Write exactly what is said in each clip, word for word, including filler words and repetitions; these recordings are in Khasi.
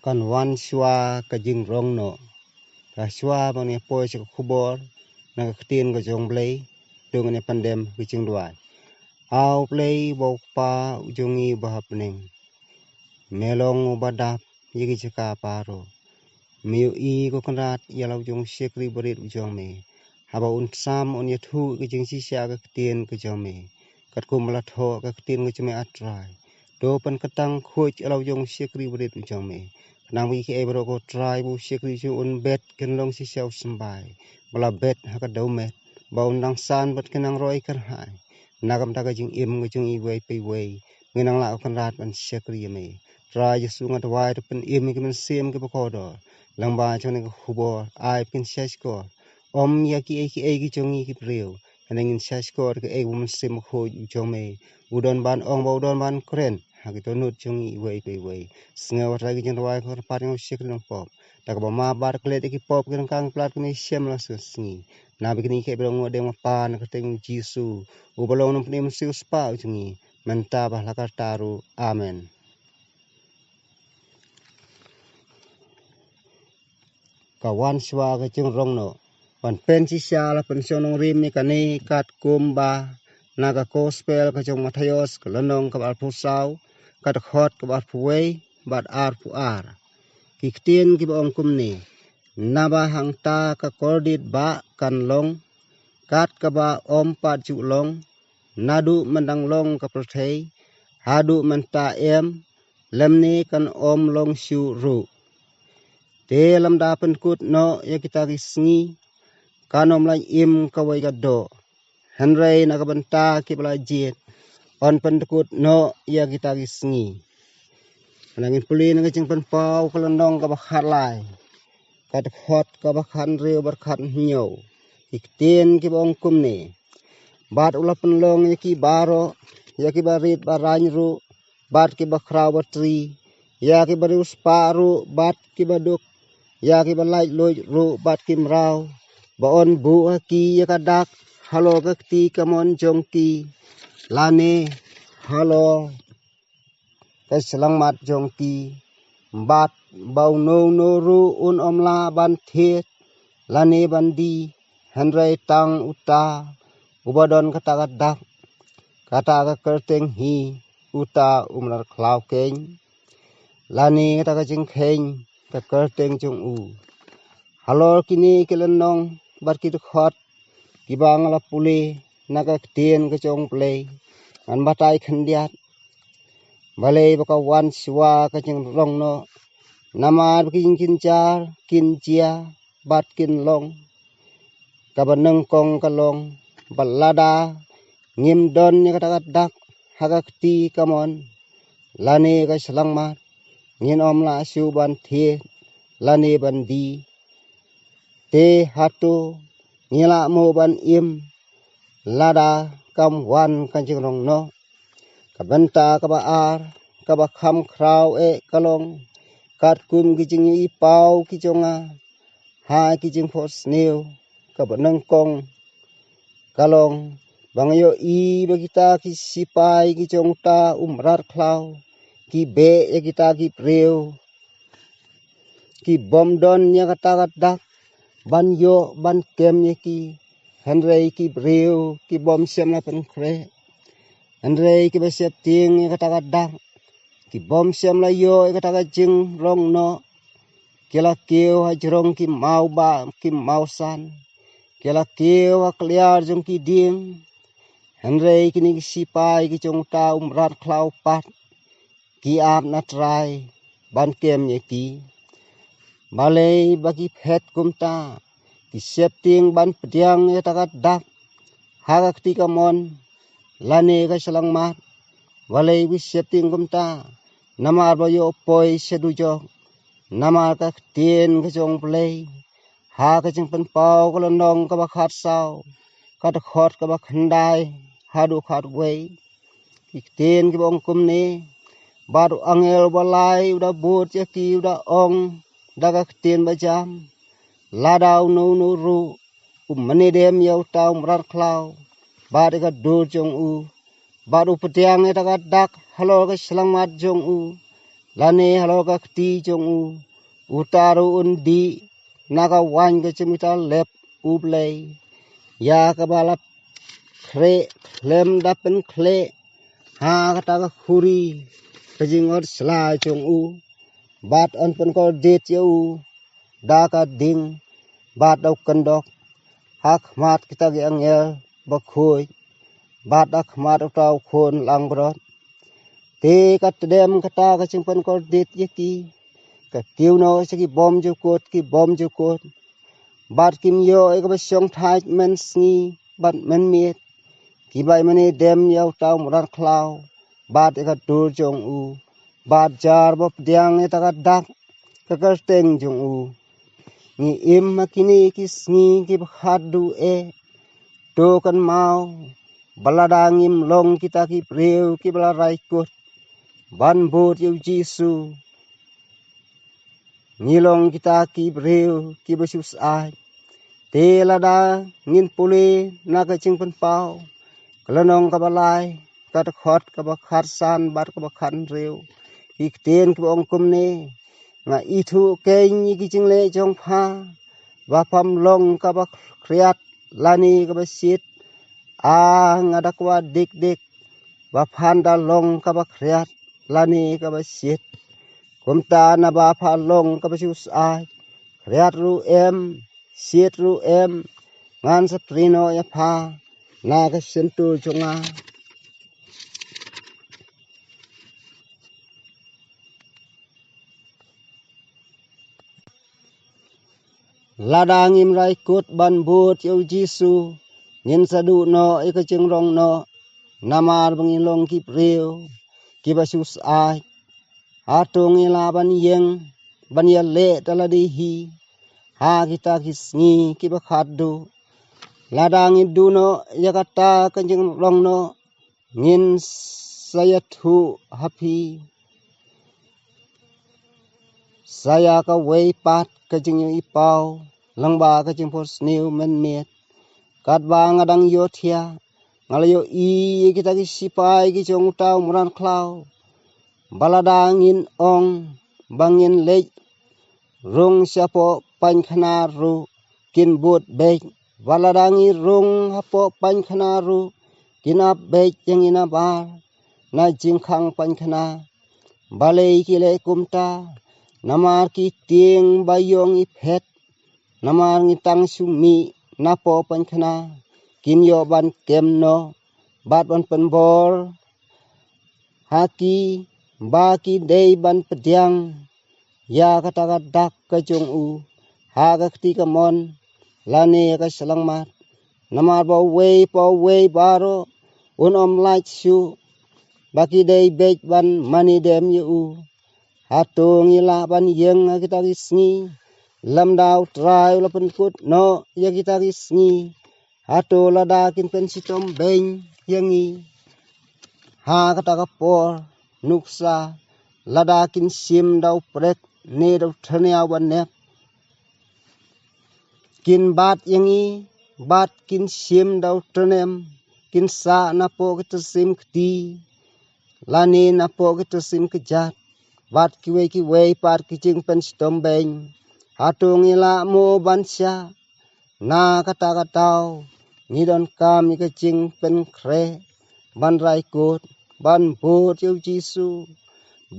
Kan wan shuwa ka jingrong noh. Ka shuwa ba ngi poi sha ka khubor na ka ktien ka jong Blei, to ngin ïa pyndem ka jingduwai. Aw Blei ba u Kpa u jong ngi ba ha bneng, me long uba dap ïa ki jaka baroh. Me ïohi ko Kynrad ïa la u jong u shakri barit u jong me, haba un sam un ïathuh ka jingshisha ka ktien ka jong me. Katkum ba la thoh ka ktien ka jong me, A Trai, to pynkyntang khuid ïa la u jong u shakri barit u jong me. Khnang ba kiei baroh ko Trai ba u shakri jong me un bet kin long shisha u symbai ba la bet ha ka dewmet, ba un dang san bad kin nang roi kyrhai na ka bynta ka jingim ka jong iwei pa iwei. Ngin nang lah ko Kynrad ban shakri ïa me. Trai Jisu, nga duwai to pynim ïa ki mynsiem kiba kordor lyngba jong kane ka khubor, ai ba kin shahshkor ym ïa kiei kiei ki jong ngi ki briew, hynrei ngin shahshkor ïa kaei ba u Mynsiem Bakhuid u jong me u don ban ong, ba u don ban kren ha ki dohnud jong ngi iwei pa iwei. Sngew Trai ki jingduwai kyrpad jong u shakri nongpop, da kaba map bad klet ïa ki pop ki ryngkang ki plat ki me shem la sngi. Naba kine kiei baroh nga ong ha ka kyrteng u Jisu, uba long u Nongpynim Mynsiem Bakhuid u jong ngi, mynta bad ha ka rta ruh. Amen. Ka wan shuwa ka jingrong noh. Ban pynshisha la pynshong nongrim ïa kane katkum ba na ka Gospel ka jong u Mathaios, ka lynnong kaba arphew saw, ka dkhot kaba arphew wei bad arphew ar. Ki ktien kiba ong kumne: Naba hangta ka kordit ba kan long, kat kaba ym pat ju long, naduh myndang long ka pyrthei haduh mynta em, lymne kan ym long shuh ruh. Te lymda pynkut noh ïa kita ki sngi, kan ym lah im kawei ka doh. Hynrei na ka bynta kiba la jied, yn pynkut noh ïa kita ki sngi. Nangin pule na ka Jingpynpaw, ka lynnong kaba khatlai, ka dkhot kaba khathynriew bad khathynñiew. Ki ktien kiba ong kumne: Bad u la pynlong ïa ki baroh, ïa kiba rit ba raiñ ruh, bad kiba khraw ba tri, ïa kiba riewspah ruh bad kiba duk, ïa kiba laitluid ruh bad ki mraw, ba yn buh ha ki ïa ka dak halor ka kti kamon jong ki, lane halor ka shyllangmat jong ki, bad ba uno uno ruh un ym lah ban thied lane ban die, hynrei tang uta uba don kata ka dak, kata ka kyrteng hi, uta u mrad khlaw keiñ, lane kata ka jingkheiñ ka kyrteng jong u. Halor kine ki lynnong bad ki dkhot kiba nga la pule na ka ktien ka jong U Blei, ngan batai khyndiat. Balei ba ka wan shuwa ka jingrong noh? Namar ba ki jingjynjar kin jia bad kin long. Kaba nyngkong ka long ba lada ngim don ïa kata ka dak ha ka kti kamon lane ka shyllangmat, ngin ym lah shuh ban thied lane ban die. Te hato ngi lah mo ban im lada kam wan ka jingrong noh? Ka bynta kaba ar kaba kham khraw eh ka long, katkum ki jingïohi paw ki jong nga ha ki jingphohsniew, kaba nyngkong ka long ba nga ïohi ba kita ki sipai ki jong uta u mrad khlaw ki beh ïa kita ki briew ki bym don ïa kata ka dak ban ïoh ban kem ïa ki. Hynrei ki briew ki bym shym la pynkhreh, hynrei kiba sheptieng ïa kata ka dak, ki bym shym la ïoh ïa kata ka jingrong noh, ki la kiew ha jrong ki mawbah ki mawsan, ki la kiew ha kliar jong ki dieng. Hynrei kine ki sipai ki jong uta u mrad khlaw pat ki ap na trai ban kem ïa ki. Balei ba ki phet kumta? Ki sheptieng ban pdiang ïa kata ka dak ha ka kti kamon lane ka shyllangmat. Balei ki sheptieng kumta? Namar ba ïoh poi sha dujok namar ka ktien ka jong U Blei. Ha ka Jingpynpaw ka lynnong kaba khatsaw, ka dkhot kaba khyndai haduh khatwei. Ki ktien kiba ong kumne: Bad u angel uba lai u da bud ïa ki, u da ong da ka ktien bajam: Lada uno uno ruh u mane dem ïa uta u mrad khlaw bad ïa ka dur jong u, bad u pdiang ïa kata ka dak halor ka shyllangmat jong u, lane halor ka kti jong u, uta ruh un dih na ka waiñ ka jingmut lep U Blei, ïa kaba la khreh khlem da pynkhleh ha kata ka khuri ka jingot sla jong u, bad yn pynkordit ïa u da ka ding bad da u kyndok ha khmat kita ki angel bakhuid bad ha khmat uta u khun langbrot. Te ka tdem kata ka jingpynkordit ïa ki, ka kiew noh sha ki bymjukut ki bymjukut, bad kim ïoh ïa kaba shongthait mynsngi bad mynmiet, kiba ïa mane dem ïa uta u mrad khlaw bad ïa ka dur jong u, bad jar ba pdiang ïa ta ka dak ka kyrteng jong u. Ngi im ha kine ki sngi kiba khatduh eh, to kynmaw ba lada ngim long kita ki briew kiba la rai kut ban bud ïa u Jisu, ngi long kita ki briew kiba shu syaid. Te lada ngin pule na ka jingpynpaw ka lynnong kaba lai, ka dkhot kaba khatsan bad kaba khathynriew, ki ktien kiba ong kumne: Nga ithuh keiñ ïa ki jingleh jong pha, ba pham long kaba khriat lane kaba shit. A, nga da kwah dik dik ba phan da long kaba khriat lane kaba shit. Kumta naba pha long kaba shu syaid, khriat ruh em, shit ruh em, ngan sa prie noh ïa pha na ka shyntur jong nga. Lada ngim rai kut ban bud ïa u Jisu, ngin sa duh noh ïa ka jingrong noh, namar ba ngi long ki briew kiba shu syaid. Hato ngi lah ban ïeng ban ïaleh da lade hi ha kita ki sngi kiba khatduh? Lada ngi duh noh ïa kata ka jingrong noh, ngin sa ïathuh ha phi sa ïa kawei pat ka jingïohi paw lyngba ka jingphohsniew mynmiet. Katba nga dang ïohthiah, nga la ïohi ïa kita ki sipai ki jong uta u mrad khlaw ba lada ngin ong ba ngin leit rung shapoh paiñkhana ruh kin bud beit, ba lada ngi rung hapoh paiñkhana ruh kin ap beit ïa ngi nabar na jingkhang paiñkhana. Balei ki leh kumta? Namar ki tieng ba ïong i phet, namar ngi tang shu mih napoh paiñkhana, kin ïoh ban kem noh bad ban pynbor ha ki ba ki dei ban pdiang ïa kata ka dak ka jong u ha ka kti kamon lane ka shyllangmat. Namar ba uwei pa uwei baroh un ym lait shuh ba ki dei beit ban mane dem ïa u. Hato ngi lah ban ïeng ha kita ki sngi lymda U Trai u la pynkut noh ïa kita ki sngi? Hato lada kin pynshitom beiñ ïa ngi ha kata ka por, nuksa lada kin shim da u prek ne da u tyrniaw ba nep, kin bat ïa ngi bad kin shim da u tyrnem, kin sah napoh ki tyrsim kti lane napoh ki tyrsim kjat bad kiwei kiwei pat ki jingpynshitom beiñ? Hato ngi lah mo ban shah? Na kata ka daw ngi donkam ïa ka jingpynkhreh ban rai kut, ban bud ïa u Jisu,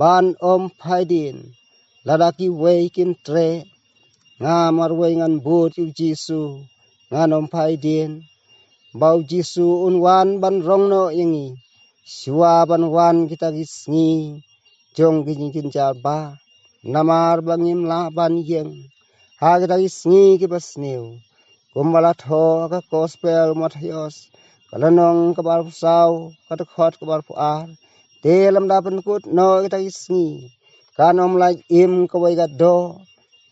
ban ym phai dien. Lada kiwei kin treh, nga marwei ngan bud ïa u Jisu, ngan ym phai dien. Ba u Jisu un wan ban rong noh ïa ngi shuwa ban wan kita ki sngi jong ki jingkynjal ba, namar ba ngim lah ban ïeng ha kita ki sngi kiba sniew. Kumba la thoh ha ka Gospel Mathaios, ka lynnong kaba arphew saw, ka dkhot kaba arphew ar: Te lymda pynkut noh kita ki sngi, kan ym lait im kawei ka doh,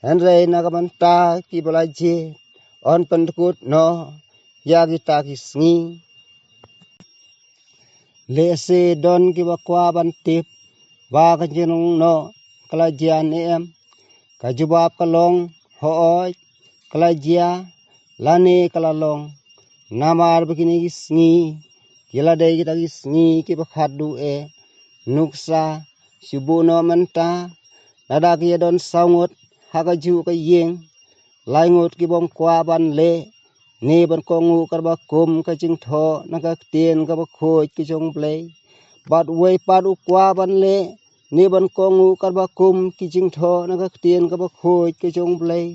hynrei na ka bynta kiba la jied yn pynkut noh ïa kita ki sngi. Lehse don kiba kwah ban tip ba ka jingrong noh ka la jia ne em. Ka jubab ka long, hooid, ka la jia lane ka la long. Namar ba kine ki sngi ki la dei kita ki sngi kiba khatduh eh, nuksa shu buh noh mynta, lada ki ïa don saw ngut ha kajuh ka ïing, lai ngut ki bym kwah ban leh ne ban kohnguh katba kum ka jingthoh na ka ktien kaba khuid ka jong U Blei, bad uwei pat u kwah ban leh ne ban kohnguh katba kum ki jingthoh na ka ktien kaba khuid ka jong U Blei,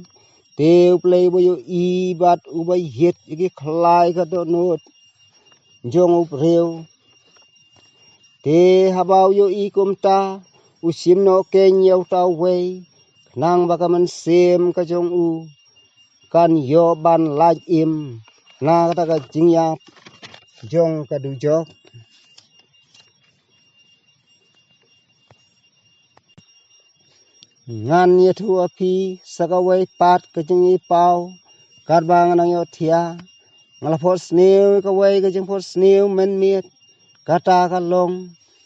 te U Blei uba ïohi bad uba ïit ïa ki khlai ka dohnud jong u briew. Te haba u ïohi kumta, u shim noh keiñ ïa uta uwei, khnang ba ka mynsiem ka jong u kan ïoh ban lait im na kata ka jingïap jong ka dujok. Ngan ïathuh ïa phi sa kawei pat ka jingïohipaw katba nga nang ïohthiah. Nga la phohsniew ïa kawei ka jingphohsniew mynmiet, kata ka long,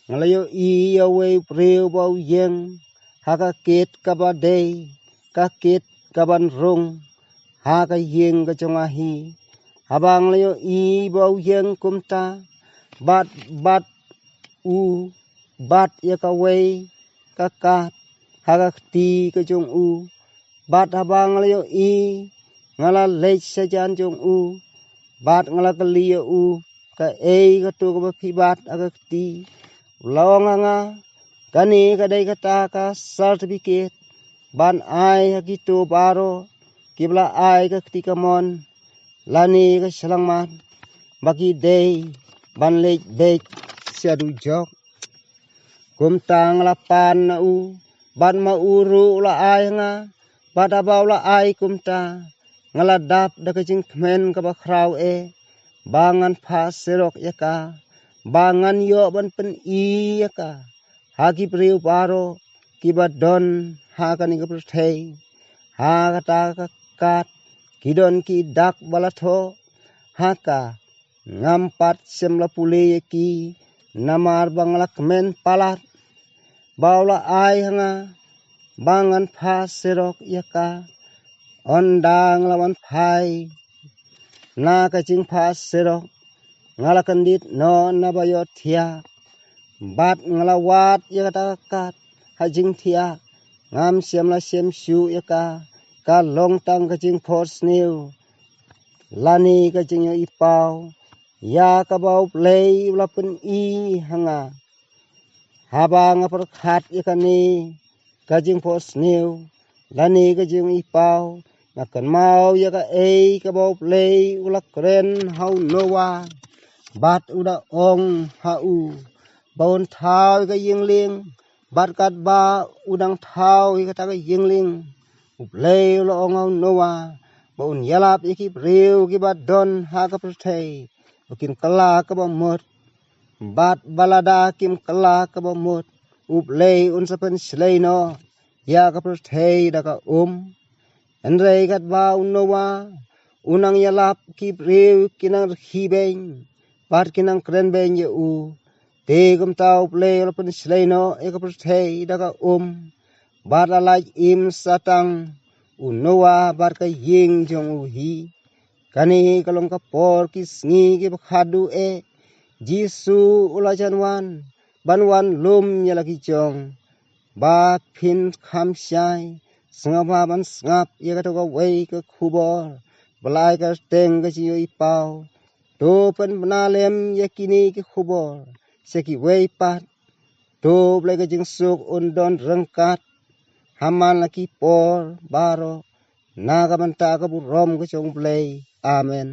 nga la ïohi ïa uwei u briew ba u ïeng ha ka kit kaba dei, ka kit kaban rung ha ka ïing ka jong nga hi. Haba nga la ïohi ba u ïeng kumta, bad, bad u bat ïa kawei ka kad ha ka kti ka jong u. Bad haba nga la ïohi, nga la leit sha jan jong u, bad nga la kylli ïa u, kaei kato kaba phi bat ha ka kti? U la ong ha nga, kane ka dei kata ka certificate ban ai ha kito baroh kiba la ai ka kti kamon lane ka shyllangmat ba ki dei ban leit beit sha dujok. Kumta nga la pan na u, bad ma u ruh u la ai ha nga, bad haba u la ai kumta, nga la dap da ka jingkmen kaba khraw eh ba ngan phah surok ïa ka, ba ngan ïoh ban pyni ïa ka ha ki briew baroh kiba don ha kane ka pyrthei. Ha kata ka kad ki don ki dak ba la thoh ha ka, ngam pat shym la pule ïa ki, namar ba nga la kmen palat ba u la ai ha nga ba ngan phah surok ïa ka. Ynda nga la wan phai na ka jingphah surok, nga la kyndit noh naba ïohthiah, bad nga la wad ïa kata ka kad ha jingthiah. Ngam shym la shem shuh ïa ka, ka long tang ka jingphohsniew lane ka jingïohipaw ïa kaba U Blei u la pyni ha nga. Haba nga pyrkhat ïa kane ka jingphohsniew lane ka jingïohipaw, nga kynmaw ïa kaei kaba U Blei u la kren ha u Noah, bad u da ong ha u ba un thaw ïa ka ïing lieng, bad katba u dang thaw ïa kata ka ïing lieng, U Blei u la ong ha u Noah ba un ïalap ïa ki briew kiba don ha ka pyrthei ba kin kylla kaba mut. Bad ba lada kim kylla kaba mut, U Blei un sa pynshlei noh ïa ka pyrthei da ka um. Hynrei katba u Noah u nang ïalap, ki briew ki nang rkhie beiñ bad ki nang kren beiñ ïa u. Te kumta U Blei u la pynshlei noh ïa ka pyrthei da ka um, bad la lait im satang u Noah bad ka ïing jong u hi. Kane ka long ka por ki sngi kiba khadduh eh. Jisu u la jan wan ban wan lum ïa la ki jong. Ba phin kham shai, sngewbha ban sngap ïa kato kawei ka khubor ba la ai kyrteng ka jingïohipaw. To pynbna lem ïa kine ki khubor sha kiwei pat. To Blei ka jingsuk un don ryngkat ha man la ki por baroh, na ka bynta ka burom ka jong U Blei. Amen.